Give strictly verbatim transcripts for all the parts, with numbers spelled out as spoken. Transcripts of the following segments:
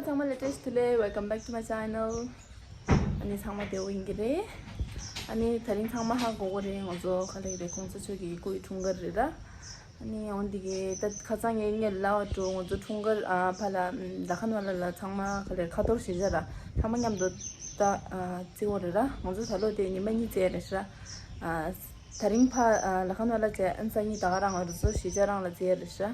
ཚང་མ་ལ་བཀྲ་ཤིས་བདེ་ལེགས། Welcome back to my channel. ཨ་ནི་ཚང་མ་བདེ་པོ་ཡིན་གྱི་རེད། ཨ་ནི་དེ་རིང་ཚང་མ་ཧ་གོ་གི་རེད། ང་ཚོ་ག་ལེ་རེད། གོང་ས་མཆོག་གི་སྐུའི་འཁྲུངས་སྐར་རེད་ར། ཨ་ནི་འོན་ཏེ་གི་ད་ཁ་སང་ངས་ངས་ལབ་པ་འདྲ་ང་ཚོ་འཁྲུངས་སྐར་ཨ་ཕ་ལ་ལ་ཁ་ནོ་ལ་ལ་ཚང་མ་ག་ལེ་ཁ་ཐོར་ཞེ་བྱ་ར་ཚང་མ་མཉམ་དུ་ད་ཨ་བརྩི་གི་རེད་ར། ང་ཚོ་ད་ལོ་དེ་ཉི་མ་གཉིས་བརྩི་ཡ་རེད་ཤག་ཨ་དེ་རིང་ཕ་ཨ་ལ་ཁ་ནོ་ལ་བྱས་ཨ་ནི་སང་ཉིན་ད་ག་རང་ང་ཚོ་ཞེ་བྱ་རང་ལ་བརྩི་ཡ་རེད་ཤག་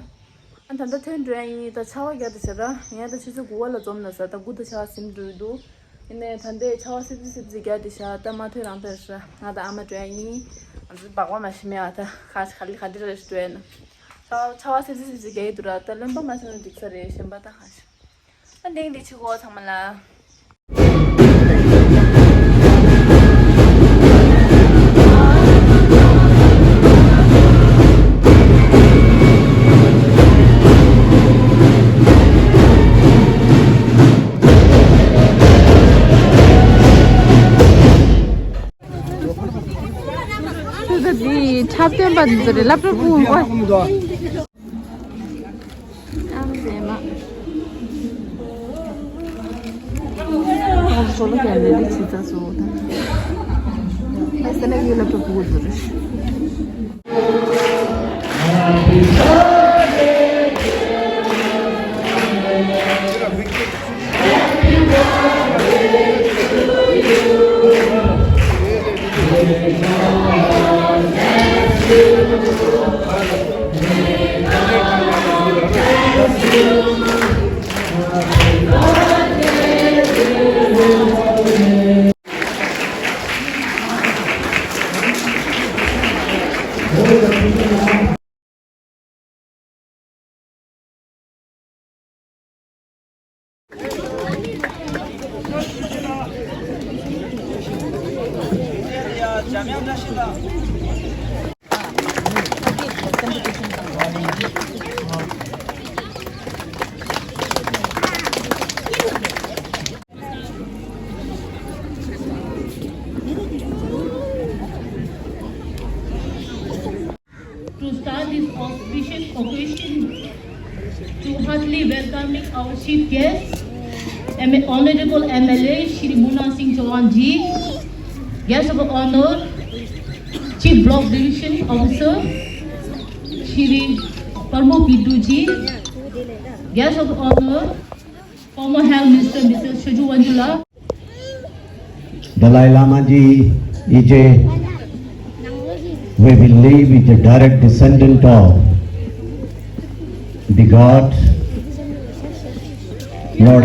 ཨ་ད་ལྟ་ཐོན་འགྲོ་ཡ་ཡིན། ད་ཆར་པ་རྒྱག་དེ་བྱས་ར། ངས་ད་ཆུ་ཚོད་དགུ་པ་ལ་འཛོམས་ན་ཟེར། ད་དགུ་དང་ཆར་པ་ཟིན་འགྲོ་གི་འདུག་ཡིན་ནའི་ད་ལྟའི་ཆར་པ་སིབ་སིབ་སིབ་སིབ་རྒྱག་དེ་བྱས། ད་མ་ཐོན་རང་ཐོན་ར། ང་ད་ཨ་མ་འགྲོ་ཡ་ཡིན། ང་ཚོ་སྦག་སྦག་མ་ཤི་མེད་ཨ། ད་ག་ག་ལེ་ག་འདྲ་རེ་འགྲོ་ཡ་ན། ཆར་ཆར་པ་སིབ་སིབ་སིབ་སིབ་རྒྱག་གི་འདུག་ར། ད་རློན་པ་མ་ཤོར་ན་འགྲིག་ས་རེད། གཞན་པ་ད་ག་ཤ། ཨ་འདིང་འདི་ཆུ་གོ་ཚང་མ་ལ། ཏུ་ད་འདི་འཁྲབ་སྟོན་པ་འདི་ཚོ་རེད། སློབ་གྲྭ་ཕྲུ་གུ་ཨང་མཛེས་མ། ཁོང་ཚོ་ལ་ག་ལེ་ལེ་བྱེད་ས་སོ་ད། ཨ་ས་ན་ཡུལ་ལ་གྲོགས་པོ་དུ་རེད། To start this auspicious occasion, to heartily welcoming our chief guest, M- Honorable M L A Shri Munna Singh Chauhan ji, guest of honor, Chief Block Division Officer Shri Parmok Giddu ji, guest of honor, former Health Minister Mister Shaju Wanjula. Dalai Lama ji is a, we believe, is a direct descendant of the God, Lord.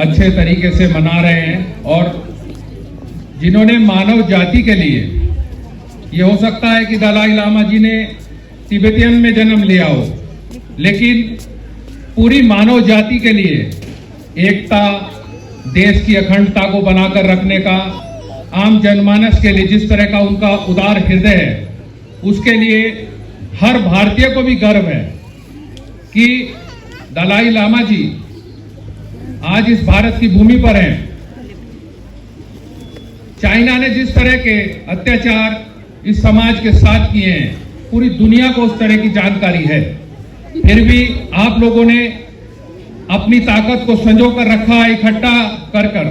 अच्छे तरीके से मना रहे हैं और जिन्होंने मानव जाति के लिए, ये हो सकता है कि दलाई लामा जी ने तिब्बतियन में जन्म लिया हो, लेकिन पूरी मानव जाति के लिए एकता, देश की अखंडता को बनाकर रखने का, आम जनमानस के लिए जिस तरह का उनका उदार हृदय है, उसके लिए हर भारतीय को भी गर्व है कि दलाई लामा जी आज इस भारत की भूमि पर हैं। चाइना ने जिस तरह के अत्याचार इस समाज के साथ किए हैं, पूरी दुनिया को उस तरह की जानकारी है। फिर भी आप लोगों ने अपनी ताकत को संजो कर रखा है, इकट्ठा कर कर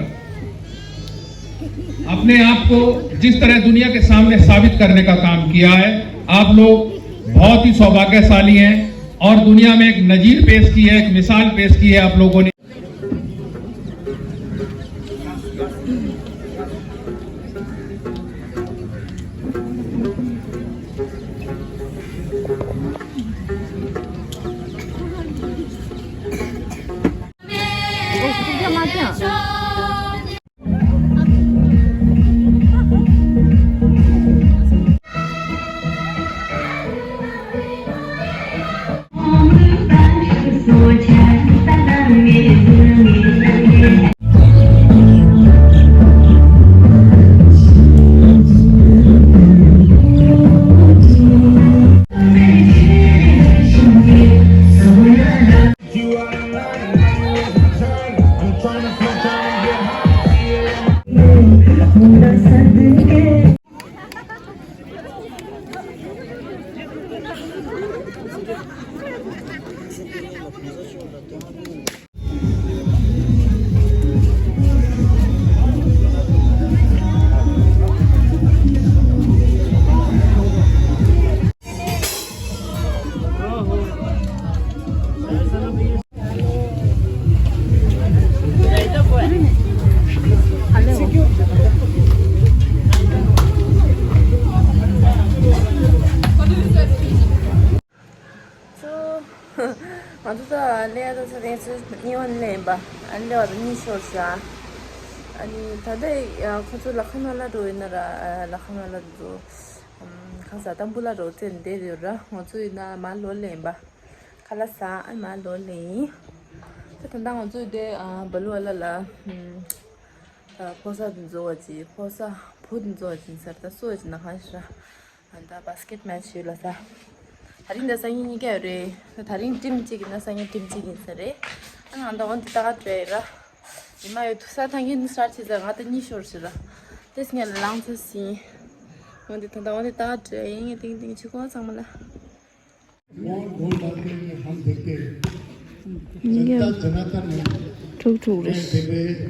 अपने आप को जिस तरह दुनिया के सामने साबित करने का काम किया है। आप लोग बहुत ही सौभाग्यशाली हैं और दुनिया में एक नजीर पेश की है, एक मिसाल पेश की है आप लोगों ने। ད་ཚོ་གཉིས་པ་ནས་ལེན་པ། ཨ་ནི་ལེ་བ་དང་གཉིས་ཤོར་ཤག་ཨ་ནི་ད་ལྟ་ཁོ་ཚོ་ལ་ཁ་ན་ལ་འགྲོ་ཡིན་ན་ར། ལ་ཁ་ན་ལ་འགྲོ། གང་ཟག་དང་པོ་ལ་འགྲོ་ཚེ་འདས་ཡོད་ར། ང་ཚོ་ཡིན་ན་མ་ལོ་ལེན་པ། ཁ་ལ་ས་ཨ་མ་ལོ་ལེན་ཡིན། ད་ད་ལྟ་ང་ཚོ་དེ་བ་ལུ་ཨ་ལ་ལ་ཕོ་གསར་དེ་འཛོ་བ་ཅི་ཕོ་གསར་བུ་དེ་འཛོ་བ་ཅི་ཟེར། ད་སོ་བ་ཅི་ན་གང་ཤི་ར། ད་བཱ་སི་ཀེ་ཊི་མེ་ཆི་ཡོད་ལ་ས། ད་རིང་ད་སང་ཉིན་གཉིས་ཀ་ཡོད་རེད། ད་རིང་ཊིམ་གཅིག་ཡིན་ན་སང་ཉིན་ཊིམ་གཅིག་ཡིན་ས་རེད། ཨ་ང་ད་འོན་ཏེ་ད་ག་འདྲ་ཡིན་ར། ཡིན་མ་ཡོད་དུ་ས་ཐང་གིན་སར་ཆི་ཟེར། ང་ད་གཉིས་ཤོར་ཤི་ར། དེ་སྔ་ལ་ལངས་ཚ་སིན། འོན་ཏེ་ད་ད་འོན་ཏེ་ད་ག་འདྲ་ཡིན། ངས་ཏིང་ཏིང་ཆི་གོ་ཚང་མ་ལ། कौन गोल डालते हैं, हम देखते हैं। जनता जनार्दन ने ཐུག་ཐུག་རེད། देख रहे हैं।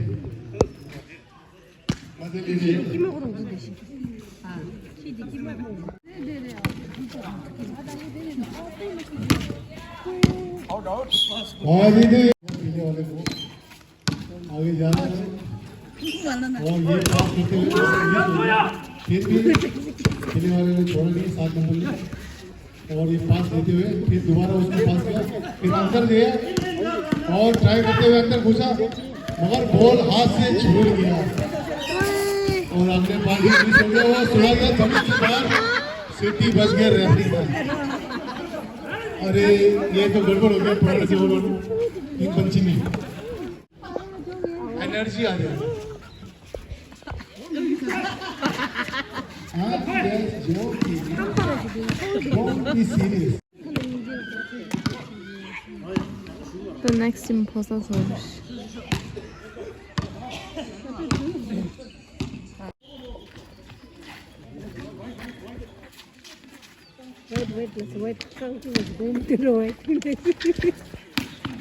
मजे लीजिए। और ये जो पीने वाले को आगे जाना है। और ये पास करते हुए फिर भी पीने वाले ने छोड़ा नहीं, सात नंबर ने। और ये पास देते हुए फिर दोबारा उसने पास किया, फिर अंदर गया और ट्राई करते हुए अंदर घुसा, मगर बॉल हाथ से छूट गया। और अगले पास भी मिस हो गया। वो सुना गया, जमीन के बाहर सीटी बज गया रेफरी का। अरे, ये तो गड़बड़ हो गया, पकड़ से वो तीन पंची नहीं। एनर्जी आ जाए। हाँ, yes, जो भी। Don't be serious। The next imposter service. Wait, wait, let's wait. Something is going to the right place.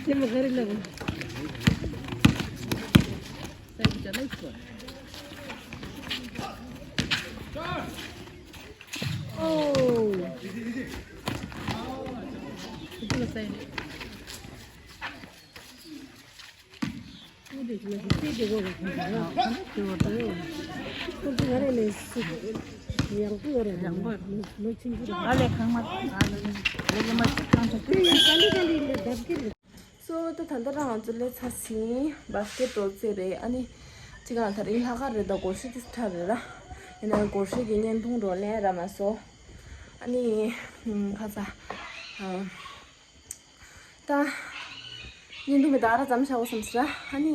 Jim, hurry, love. Oh. སོ་ད་ད་ལྟ་རང་ང་ཚོ་སླེབས་ཚར་ཟིན། བཱ་སི་ཀེ་ཊི་འགྲོ་རྩིས་རེད། ཨ་ནི་ཅི་གང་ད་རིང་ལྷག་ག་རེད། ད་སྒོར་གཞས་དེ་ཁྲ་རེད་ར། ཡིན་ན་སྒོར་གཞས་ཀྱི་བརྙན་ཐུང་འགྲོ་ལེན་ར་མ་སོ། ཨ་ནི་ཁ་ས་ད་བརྙན་ཐུང་མི་ད་ར་ཙམ་བྱའོ་བསམ་སི་ར། ཨ་ནི་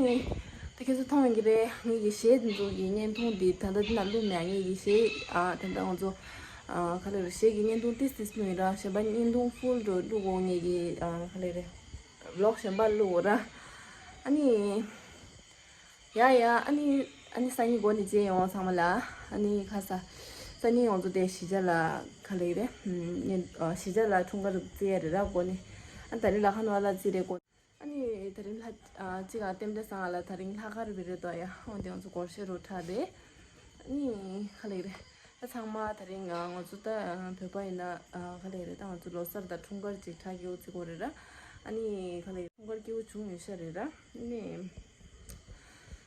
ད་ཁྱེད་ཚོ་མཐོང་ཡོང་གི་རེད། ངེད་ཀྱི་གཞས་དེ་ཚོ་གི་བརྙན་ཐུང་དེ་ད་ལྟ་དེ་ན་བླུགས་མེད། ངེད་ཀྱི་གཞས་ཨ་ད་ལྟ་ང་ཚོ་ཨ་ག་ལེ་རེད། གཞས་ཀྱི་བརྙན་ཐུང་ཏིས་ཏིས་བླུགས་ཡིན་ར། གཞན་པ་བརྙན་ཐུང་ཕུལ་འགྲོ་བླུགས་འོང་། ངེད་ཀྱི་ཨ་ག་ལེ་རེད། ལོག་གཞན་པ་བླུགས་འོ་ར། ཨ་ནི། ཡ་ཡ། ཨ་ནི། ཨ་ནི་སང་ཉིན་འགོ་ནས་མཇལ་ཡོང་ཚང་མ་ལ། ཨ་ནི་ཁ་ས། སང་ཉིན་ང་ཚོ་དེ་གཞིས་ཆགས་ལ་ག་ལེ་རེད། ཨ་གཞིས་ཆགས་ལ་འཁྲུངས་སྐར་རྩི་ཡ་རེད་ར་འགོ་ནས། ཨ་ད་རིང་ལ་ཁ་ནོ་ལ་རྩི་རེད་འགོ། ཨ་ནི་ད་རིང་ལྷ། ཨ་གཅིག་ཨ་ལྟེམ་བདེ་སང་ལ་ད་རིང་ལྷག་དཀར་བི་རེད་དོ་ཡ། འོན་ཏེ་ང་ཚོ་སྒོར་གཞས་རུ་འཁྲབ་རེད། ཨ་ནི་ག་ལེ་རེད། ད་ཚང་མ་ད་རིང་ང་ང་ཚོ་ད་བོད་པ་ཡིན་ན་ག་ལེ་རེད། ད་ང་ཚོ་ལོ་གསར་དང་འཁྲུངས་སྐར་ཅིག་འཁྲབ་ཀྱི་འོ་ཙི་གོ་རེད་ར། ཨ་ནི་ག་ལེ་འཁྲུངས་སྐར་སྐྱིད་པོ་བྱུང་ཡོད་ཤ་རེད་ར། ཨ་ནི་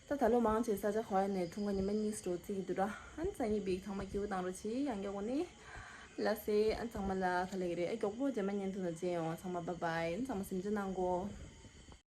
ད་ད་ལོ་མང་ཆེ་ས་ཆ་ག་ཡ་ནས་འཁྲུངས་སྐར་ཉི་མ་གཉིས་འགྲོ་རྩིས་ཀྱི་འདུག་ར། ཨ་ནི་སང་ཉིན་བིག་ཚང་མ་སྐྱིད་པོ་བཏང་རོགས་གྱིས། ཡང་བསྐྱར་གོ་ནི་ལ་སེ། ཨ་ནི་ཚང་མ་ལ་ག་ལེ་རེད། ཨ་མགྱོགས་པོ་རྗེས་མ་བརྙན་ཐུང་ནང་མཇལ་ཡོང་། ཚང་མ་བཱའི་བཱའི། ཨ་ནི་ཚང་མ་སེམས་ཆུང་གནང་གོ།